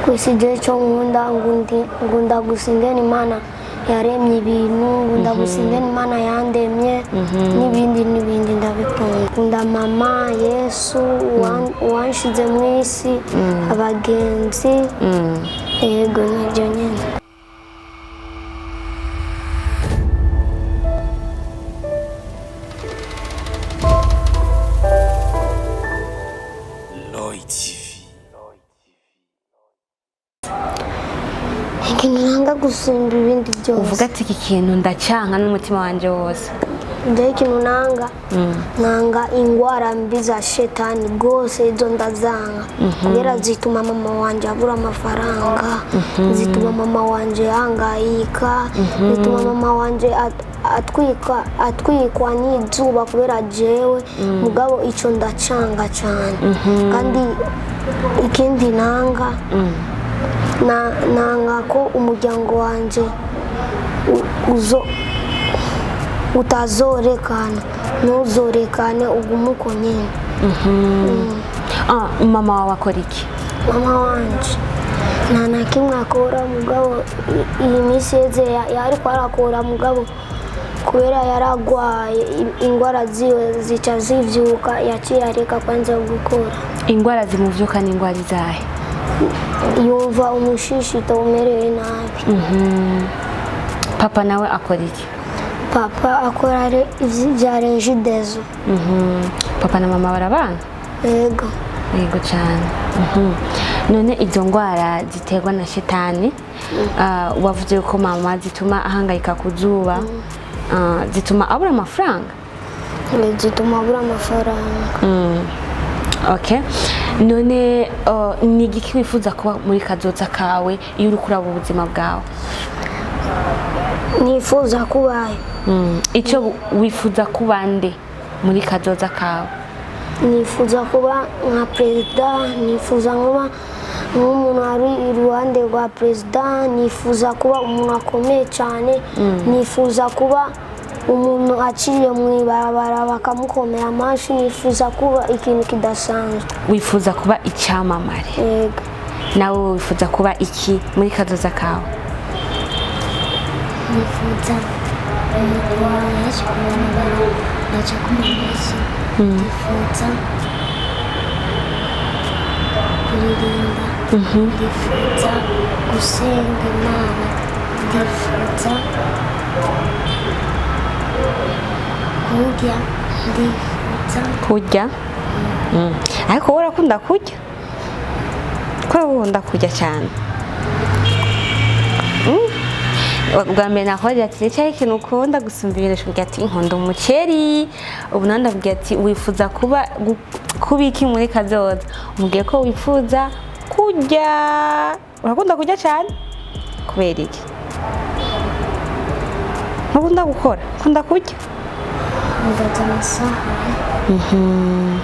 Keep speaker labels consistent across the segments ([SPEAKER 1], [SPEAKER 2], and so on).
[SPEAKER 1] Gusa igihe cyo nkunda, ngunda gusa ingene Imana yaremye ibintu, ngunda gusa ingene Imana yandemye n'ibindi n'ibindi, ndabikunda. Nkunda mama, Yesu uwanshize mu isi, abagenzi. Yego, nibyo nyine.
[SPEAKER 2] Lloyd TV.
[SPEAKER 1] Ikintu nanga gusumba ibindi byose,
[SPEAKER 3] Uvuga ati iki kintu ndacyanka n'umutima wanje wose.
[SPEAKER 1] Njyewe ikintu nanga, nanga ingwara mbi za shetani rwose. Izo ndazanga kubera zituma mama wanje abura amafaranga, zituma mama wanje yangayika, zituma mama wanje atwikwa n'izuba kubera jewe. Mugabo icyo ndacanga cyane. Kandi ikindi nanga, nanga ko umuryango wanje uzo utazorekana, ntuzorekane, ugume uko nyine.
[SPEAKER 3] Ah, mama wawe akora iki?
[SPEAKER 1] Mama wanje nta na kimwe akora. Mugabo iyi minsi yeze yariko arakora, mugabo kubera yaragwaye, ingwara ziwe zica zivyuka, yaciye areka kwanza gukora.
[SPEAKER 3] Ingwara zimuvyuka ni ingwara izahe?
[SPEAKER 1] Yumva umushishito umerewe nabi.
[SPEAKER 3] Papa nawe akora iki?
[SPEAKER 1] Papa akora vya Regideso.
[SPEAKER 3] Papa na mama barabana?
[SPEAKER 1] Yego.
[SPEAKER 3] Yego cyane. None izo ndwara ziterwa na shetani, wavuze ko mama zituma ahangayika ku zuba, zituma abura amafaranga?
[SPEAKER 1] Zituma abura amafaranga.
[SPEAKER 3] Okay, none ni igiki wifuza kuba muri kazoza kawe iyo uri kuraba ubuzima bwawe?
[SPEAKER 1] Nifuza kubayo?
[SPEAKER 3] Icyo wifuza kuba nde muri kazoza kawe?
[SPEAKER 1] Nifuza kuba nka perezida, nifuza kuba nk'umuntu ari iruhande rwa perezida, nifuza kuba umuntu akomeye cyane, nifuza kuba umuntu aciye mu ibarabara bakamukomera amashyi, nifuza kuba ikintu kidasanzwe.
[SPEAKER 3] Wifuza kuba icyamamare?
[SPEAKER 1] Yego.
[SPEAKER 3] Nawe wifuza kuba iki muri kazoza kawe?
[SPEAKER 4] Nifuza kuba benshi kubarabara ngaca kuma menshi, ndifuza kuririmba, ndifuza gusenga Imana, ndifuza kurya, ndifuza
[SPEAKER 3] Kurya. Ariko wowe urakunda kurya, ko wowe ukunda kurya cyane? Ubwa mbere nakubajije ati ni cyahe ikintu ukunda gusumba ibindi, umbwira ati nkunda umuceri. Ubu nawe ndabwira ati wifuza kuba iki muri kazoza, umbwiye ko wifuza kurya. Urakunda kurya cyane kubera iki? Ntukunda gukora, ukunda kurya?
[SPEAKER 4] Ndoza amasahani.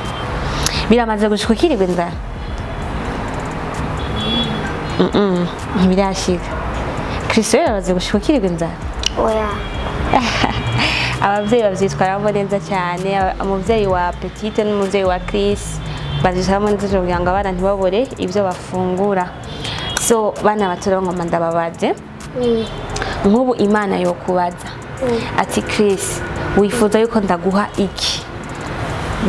[SPEAKER 3] Biramaze gushika ukirirwa inzara? Ntibirashika. Kristo biramaze gushika ukirirwa inzara?
[SPEAKER 1] Oya.
[SPEAKER 3] Ababyeyi babyitwaramo neza cyane. Umubyeyi wa Petite n'umubyeyi wa Chris babyitwaramo neza cyane kugira ngo abana ntibabure ibyo bafungura. So bana bato, ngoma ndababaze. Nk'ubu Imana yokubaza ati Chris, wifuza yuko ndaguha iki,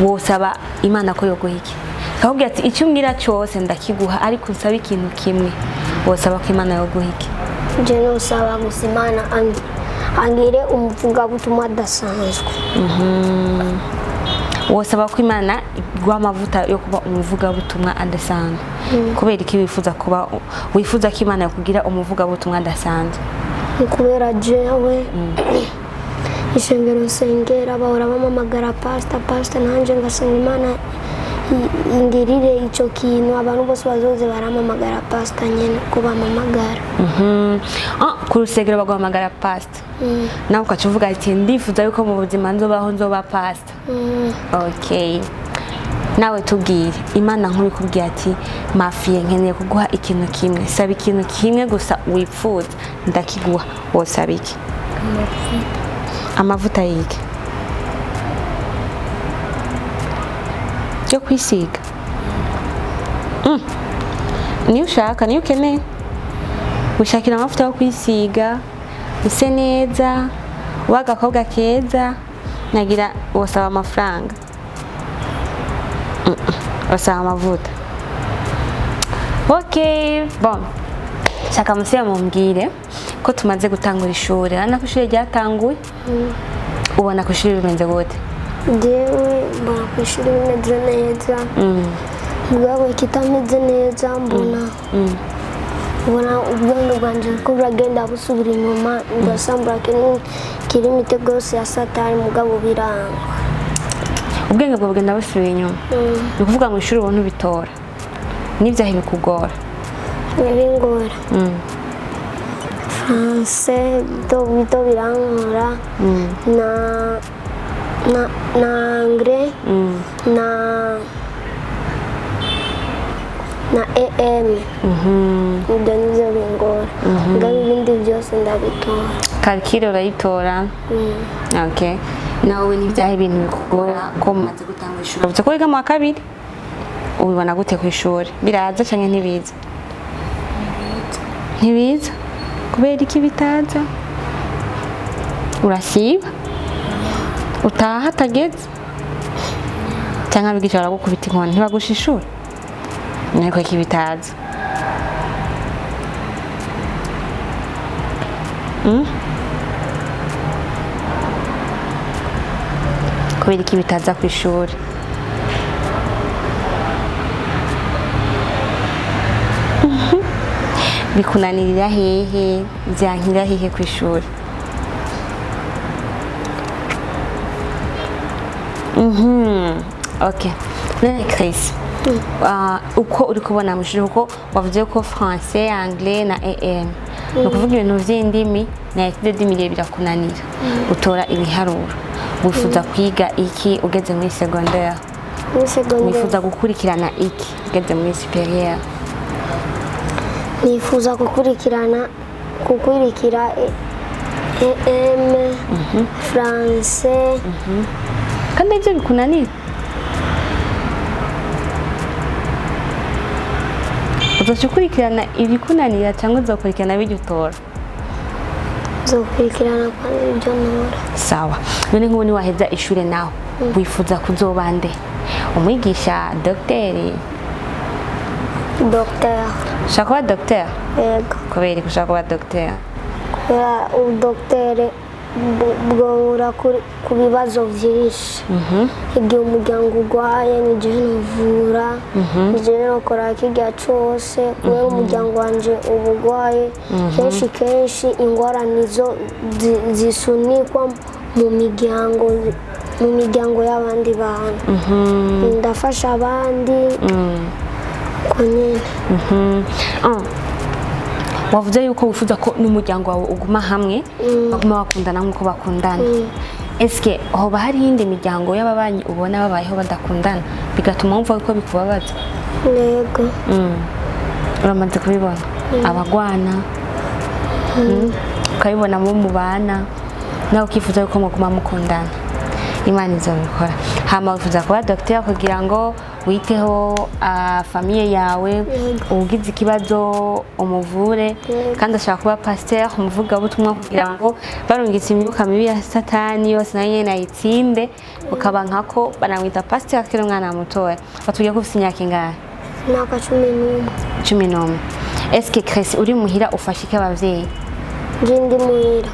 [SPEAKER 3] wosaba Imana ko yoguha iki? Akakubwira ati icyo umbwira cyose ndakiguha, ariko unsaba ikintu kimwe, wosaba ko Imana yoguha iki?
[SPEAKER 1] Je nosaba gusa Imana angire umuvugabutumwa adasanzwe.
[SPEAKER 3] Wosaba ko Imana iguha amavuta yo kuba umuvugabutumwa adasanzwe. Kubera iki wifuza kuba, wifuza ko Imana yakugira umuvugabutumwa adasanzwe?
[SPEAKER 1] Ni kubera jewe ishengero nsengera bahora bamamagara pasita, pasita, nanjye ngasenga Imana ingirire icyo kintu, abantu bose bazoze baramamagara pasita nyine ko bamamagara.
[SPEAKER 3] Ah, ku rusengero baguhamagara pasita, nawe ukaca uvuga ati ndifuza yuko mu buzima nzobaho nzoba pasita. Okay, nawe tubwire, Imana nkuru ikubwiye ati mafiye, nkeneye kuguha ikintu kimwe, saba ikintu kimwe gusa wifuza ndakiguha, wosaba iki?
[SPEAKER 4] Amavuta.
[SPEAKER 3] Amavuta yiki? Yo kwisiga? Niyo ushaka, niyo ukeneye. Wishakira amavuta yo kwisiga, use neza, ube agakobwa keza, nagira wosaba amafaranga. Basaba amavuta. Okay, bon. Shaka musebe mumbwire ko tumaze gutangura ishuri. Urabona ko ishuri ryatanguye? Ubona ko ishuri bimeze gute?
[SPEAKER 1] Njyewe mbona ku ishuri bimeze neza, mugabo ikitameze neza mbona ubwenge bwanjye ko buragenda busubira inyuma, ngasambura kiri imitego yose ya Satani, mugabo biranga.
[SPEAKER 3] Ubwenge bwawe bugenda busubira inyuma. Ni ukuvuga ngo ishuri ubona ubitora. N'ibyaha bikugora.
[SPEAKER 1] Ntibingora. Français bito bito birankora, na anglais na EM, ibyo nibyo bingora, mugabo ibindi byose ndabitora.
[SPEAKER 3] Calcul urayitora. Okay. Nawe n'ibyaha ibintu bikugora ko mumaze gutangura ishuri. Uvuze ko wiga mu wa kabiri? Ubibona gute ku ishuri? Biraza canke ntibiza? Ntibiza. Kubera iki bitaza? Urasiba? Utaha hatageze? Cyangwa abigisha baragukubita inkoni ntibagushishura? Niko iki bitaza? Kubera iki bitaza ku ishuri? Bikunanirira hehe? Byankira hehe ku ishuri? Okay. None Chris, uko uri kubona mu ishuri, kuko wavuze ko français, anglais na EM, ni ukuvuga ibintu vy'indimi na étude d'imilie birakunanira, utora ibiharuro. Wifuza kwiga iki ugeze muri secondaire?
[SPEAKER 1] Muri secondaire?
[SPEAKER 3] Wifuza gukurikirana iki ugeze muri supérieur?
[SPEAKER 1] Nifuza gukurikira EM, français.
[SPEAKER 3] Kandi ibyo bikunanira, uzoca ukurikirana ibikunanira cyangwa uzokurikirana bijya utora?
[SPEAKER 1] Nzokurikirana kwanza ibyo ntora.
[SPEAKER 3] Sawa. None nk'ubu niwaheza ishure nawe wifuza kuzoba nde? Umwigisha, dogiteri?
[SPEAKER 1] Docteur.
[SPEAKER 3] Ushaka kuba dogiteri?
[SPEAKER 1] Yego.
[SPEAKER 3] Kubera iki ushaka kuba dogiteri?
[SPEAKER 1] Kubera ubudogiteri bwongura ku bibazo byinshi. Igihe umuryango urwaye n'igihe nuvura, n'igihe nokora kirya cyose, kubera umuryango wanje uba urwaye kenshi kenshi, ingwara nizo zisunikwa mu miryango y'abandi bantu. Ndafasha abandi uko nyene.
[SPEAKER 3] Wavuze yuko wifuza ko n'umuryango wawe uguma hamwe, baguma bakundana nk'uko bakundana. Eske hoba hari iyindi miryango y'ababanyi ubona babayeho badakundana bigatuma wumva ko bikubabaza?
[SPEAKER 1] Yego.
[SPEAKER 3] Uramaze kubibona abagwana, ukabibona mu mubana, nawe ukifuza yuko muguma mukundana. Imana izabikora. Hama wifuza kuba dogiteri kugira ngo witeho famille yawe, ugize ikibazo umuvure. Kandi ashaka kuba pasteur, umuvugabutumwa, kugira ngo barungitse imyuka mibi ya Satani yose nayo nyene ayitsinde, ukaba nkako banamwita pasteur akiri umwana mutoya. Batubwiye ko ufise imyaka ingahe?
[SPEAKER 1] Imyaka 11.
[SPEAKER 3] 11. Eske Chris, uri muhira ufasha iki abavyeyi?
[SPEAKER 1] Je ndi muhira,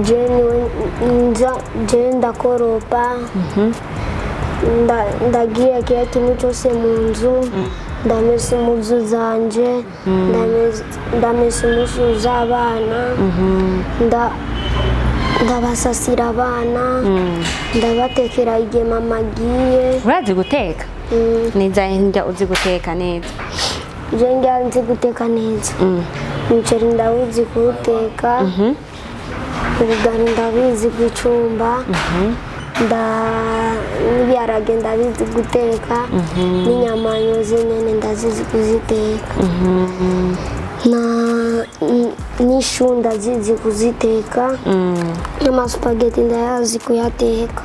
[SPEAKER 1] je niwe nza, je ndakoropa, ndagira kila kintu cyose mu nzu, ndamesa impuzu zanje, ndamesa impuzu z'abana, ndabasasira abana, ndabatekera igihe mama agiye.
[SPEAKER 3] Urazi guteka? Neza, ndya uzi guteka neza?
[SPEAKER 1] Je njya nzi guteka neza. Umuceri ndawizi kuwuteka, ubugari ndabizi gucumba, n'ibiharage ndabizi guteka, n'inyama yoze nyene ndazizi kuziteka, n'ishu ndazizi kuziteka, n'amasupageti ndayazi kuyateka.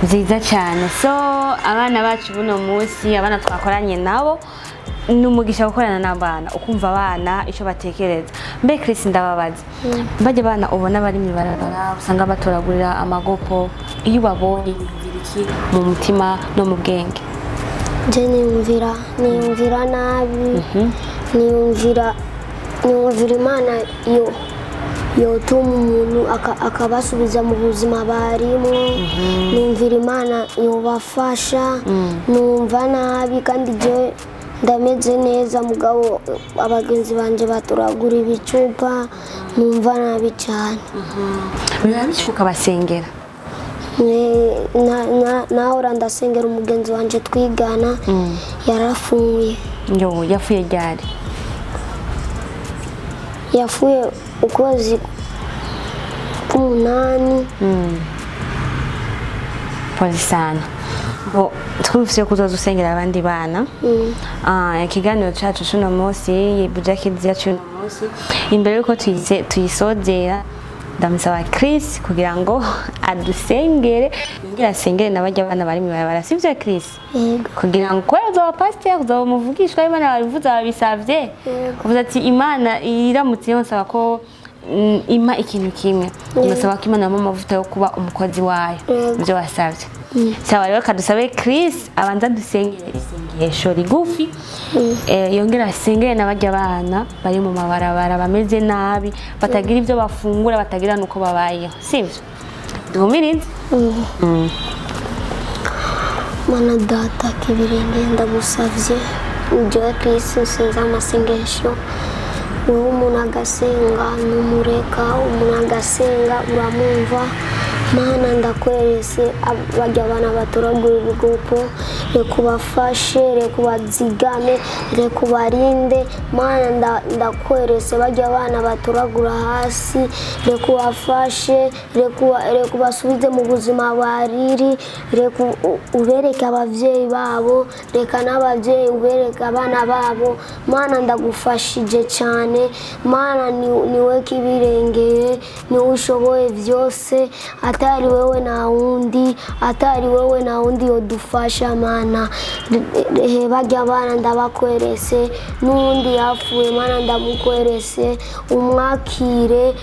[SPEAKER 3] Nziza cyane. So abana bacu buno munsi, abana twakoranye nabo, ni umugisha gukorana n'abana, ukumva abana icyo batekereza. Mbe Chris, ndababaza, bajya abana ubona bari mu ibarabara, usanga batoragurira amagopo, iyo ubabonye wiyumvira iki mu mutima no mu bwenge?
[SPEAKER 1] Je niyumvira nabi, niyumvira Imana yo yotuma umuntu akabasubiza mu buzima barimo. Numvira Imana yobafasha. Numva nabi, kandi je ndameze neza, mugabo abagenzi banje batoragura ibicupa, numva nabi cyane.
[SPEAKER 3] Biba bishika ukabasengera?
[SPEAKER 1] Nahora ndasengera umugenzi wanje twigana, yarafuye.
[SPEAKER 3] Yo, yapfuye ryari?
[SPEAKER 1] Yafuye ukwezi k'umunani.
[SPEAKER 3] Pole sana. Bo twumvise ko uzoza usengera abandi bana. Ikiganiro cacu c'uno munsi, Buja Kids yacu y'uno munsi, imbere yuko tuyisozera, ndamusaba Chris kugira ngo adusengere, yongere asengere n'abarya abana bari mw'ibarabara, sivyo Chris?
[SPEAKER 1] Yego.
[SPEAKER 3] Kugira ngo kubera uzoba pasiteri, uzoba umuvugishwa, Imana babivuze, babisavye.
[SPEAKER 1] Yego.
[SPEAKER 3] Uvuze ati Imana iramutse yonsaba ko impa ikintu kimwe, ngasaba ko Imana yampa amavuta yo kuba umukozi wayo.
[SPEAKER 1] Yego.
[SPEAKER 3] Ibyo wasabye. Sawa rero, kadusabe Chris abanza dusengere isengesho rigufi, yongere asengere n'abarya abana bari mu mabarabara, bameze nabi, batagira ibyo bafungura, batagira n'uko babayeho, sivyo? Duhumirize.
[SPEAKER 1] Mana Data kibirenge, ndagusavye ujye Kristo nsenze amasengesho. Wowe umuntu agasenga ntumureka, umuntu agasenga uramwumva. Mana, ndakwerese barya abana batoragura ibigopo, reka ubafashe, reka ubazigame, reka ubarinde. Mana, ndakwerese barya abana batoragura hasi, reka ubafashe, reka ubasubize mu buzima bariri, reka ubereke abavyeyi babo, reka n'abavyeyi ubereke abana babo. Mana, ndagufashije cyane. Mana, niwe kibirengeye, niwe ushoboye byose. Atari wewe nta wundi, atari wewe nta wundi yodufasha. Mana, barya abana ndabakwerese, n'uwundi yapfuye, Mana, ndamukwerese, umwakire,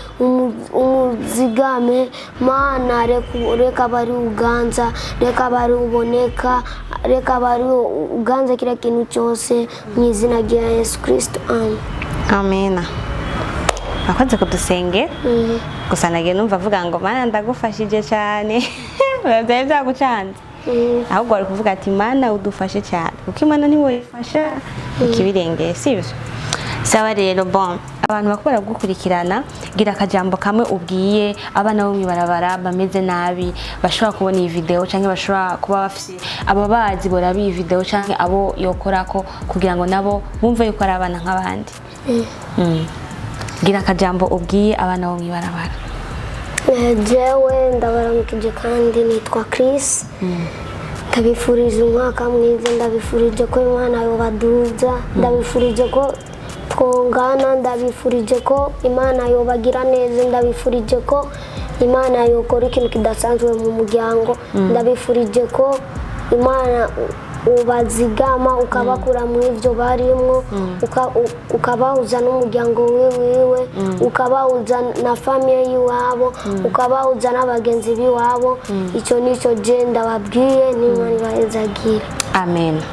[SPEAKER 1] umuzigame. Mana, reka bari uganza, reka bari uboneka, reka bari uganza kila kintu cyose, mu izina rya Yesu Kristo, amen.
[SPEAKER 3] Amena. Akoze kudusengera. Gusa nagiye numva avuga ngo Mana ndagufashije cyane, byari byagucanze. Ahubwo wari kuvuga ati Mana udufashe cyane, kuko Imana ntiwoyifasha ikibirengeye, sibyo? Sawa rero, bon, abantu bakora gukurikirana, gira akajambo kamwe ubwiye abana bo mw'ibarabara bameze nabi, bashobora kubona iyi video canke bashobora kuba bafise ababazi boraba iyi video, canke abo yokorako kugira ngo nabo bumve yuko ari abana nk'abandi. Gira akajambo ubwiye abana bo mw'ibarabara.
[SPEAKER 1] Jewe ndabaramukije kandi nitwa Chris. Ndabifurije umwaka mwiza, ndabifurije ko Imana yobaduza, ndabifurije ko twongana, ndabifurije ko Imana yobagira neza, ndabifurije ko Imana yokora ikintu kidasanzwe mu muryango, ndabifurije ko Imana ubazigama, ukabakura mu ibyo barimwo, ukabahuza n'umuryango wiwiwe, ukabahuza na famille y'iwabo, ukabahuza n'abagenzi b'iwabo. Icyo nicyo je ndababwiye, n'Imana ibahezagire.
[SPEAKER 3] Amen.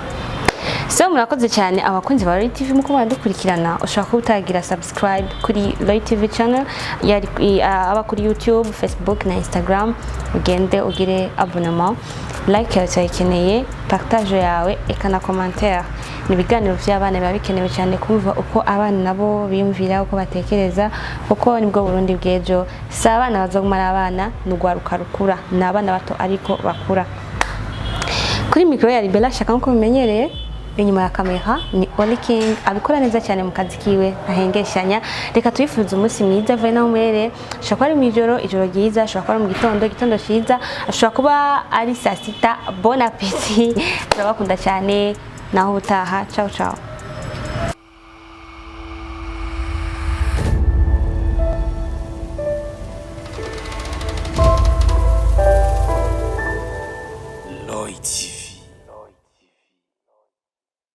[SPEAKER 3] So murakoze cyane abakunzi ba Roy TV muko baradukurikirana. Ushobora kuba utagira subscribe kuri Roy TV channel yari aba kuri YouTube, Facebook na Instagram, ugende ugire abonnement, like yawe turayikeneye, partage yawe eka na commentaire. Ni ibiganiro by'abana biba bikenewe cyane kumva uko abana nabo biyumvira, uko batekereza, kuko nibwo Burundi bw'ejo. Si abana bazoguma ari abana, ni urwaruka rukura, ni abana bato ariko bakura. Kuri mikoro ya Libera Shaka nkuko bimenyereye, inyuma ya kamera ni Oli King, abikora neza cyane mu kazi kiwe ahengeshanya. Reka tubifurize umunsi mwiza vuba naho muherereye. Ashobora kuba ari mu ijoro, ijoro ryiza, ashobora kuba ari mu gitondo, igitondo cyiza, ashobora kuba ari saa sita. Bon appétit, turabakunda cyane, naho ubutaha. Ciao ciao.